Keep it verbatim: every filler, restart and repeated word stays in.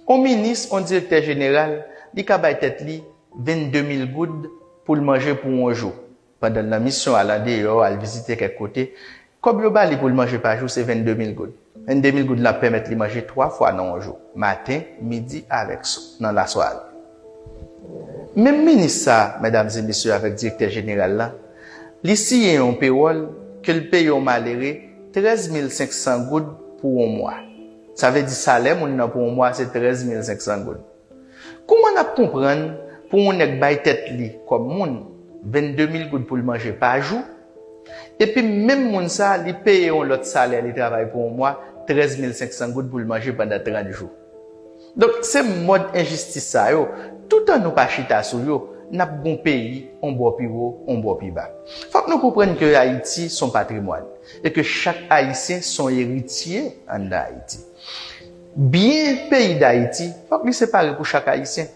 On minis, on direktè jeneral, li ka bay tèt li vennde mil goud pou l manje pou yon jou. Pandan l nan misyon, al andeyò, al vizite kèk kote, kòb yo ba li pou l manje pa jou, se vennde mil goud. Vennde mil goud la ap pèmèt li manje twa fwa nan yon jou, maten, midi avèk swa, nan lasware. Menm minis sa, medam e mesye, avèk direktè jeneral la, li siyen yon pewòl ke l peye yon malere trèz mil senk san goud pou yon mwa. Sa vle di salè moun nan pou yon mwa se trèz mil senk san goud. Kouman n ap konprann pou yon nèg bay tèt li kòm moun vennde mil goud pou l manje pa jou, epi menm moun sa, li peye yon lòt salè, li travay pou yon mwa, trèz mil senk san goud pou l manje pandan trant jou? Donk, se mòd enjistis sa yo, toutan nou pa chita sou yo, n ap gon peyi on bò pi wo, on bò pi ba. Fòk nou konprann ke Ayiti se on patrimwàn e ke chak Ayisyen se on eritye anndan Ayiti. Byen peyi Dayiti, fòk li separe pou chak Ayisyen.